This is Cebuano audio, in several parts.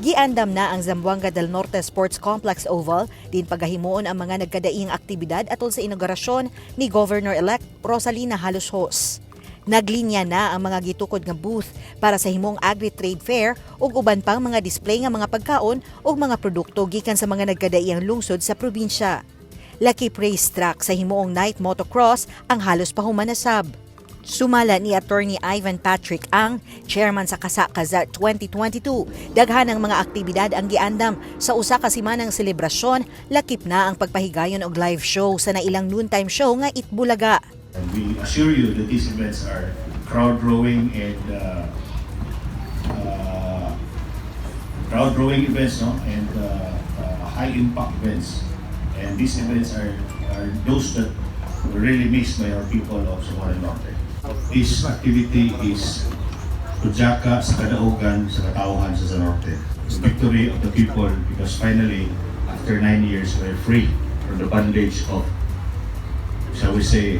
Giandam na ang Zamboanga del Norte Sports Complex Oval din pagahimuon ang mga nagkadaiyang aktibidad atol sa inaugurasyon ni Governor-elect Rosalina Jalosjos. Naglinya na ang mga gitukod nga booth para sa himong Agri-Trade Fair ug uban pang mga display nga mga pagkaon ug mga produkto gikan sa mga nagkadaiyang lungsod sa probinsya. Lakip race track sa himuong night motocross ang halos pahuman na sab. Sumala ni Attorney Ivan Patrick Ang, chairman sa Kasa Kaza 2022, daghan ang mga aktibidad ang giandam sa usa ka simanang selebrasyon, lakip na ang pagpahigayon og live show sa nailang noontime show nga Eat Bulaga. And we assure you that these events are crowd drawing and crowd drawing events, no, and high impact events. And these events are those that were really missed by our people of Zamboanga del Norte. This activity is tudyaka sa kadaugan sa katawhan sa Zanorte. The victory of the people because finally, after 9 years, we're free from the bondage of, shall we say,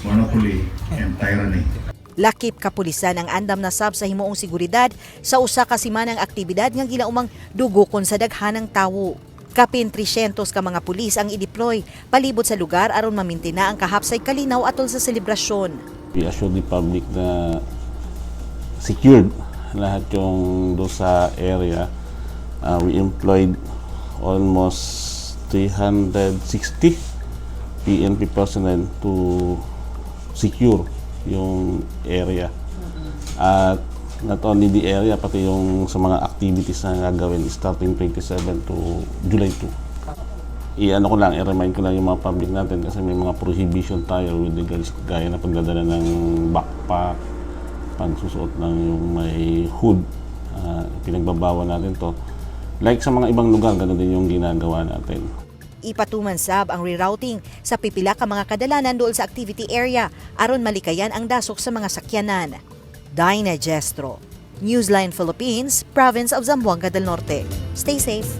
monopoly and tyranny. Lakip kapulisan ang andam na sab sa himuong seguridad sa usa ka simanang aktibidad nga gilaumang dugukon sa daghanang tawo. Kapin 300 ka mga pulis ang i-deploy palibot sa lugar aron mamintina ang kahapsay kalinaw atol sa selebrasyon. We assure the public na secured lahat yung doon sa area. We employed almost 360 PNP personnel to secure yung area. At not only the area, pati yung sa mga activities na gagawin starting 27 to July 2. I-ano ko lang, i-remind ko lang yung mga public natin kasi may mga prohibition tayo with regards gaya na pagdadala ng backpack, pagsusuot ng yung may hood, pinagbabawal natin to. Like sa mga ibang lugar, ganun din yung ginagawa natin. Ipatuman sab ang rerouting sa pipila ka mga kadalanan dool sa activity area aron malikayan ang dasok sa mga sakyanan. Dinah Gestro, Newsline Philippines, Province of Zamboanga del Norte. Stay safe.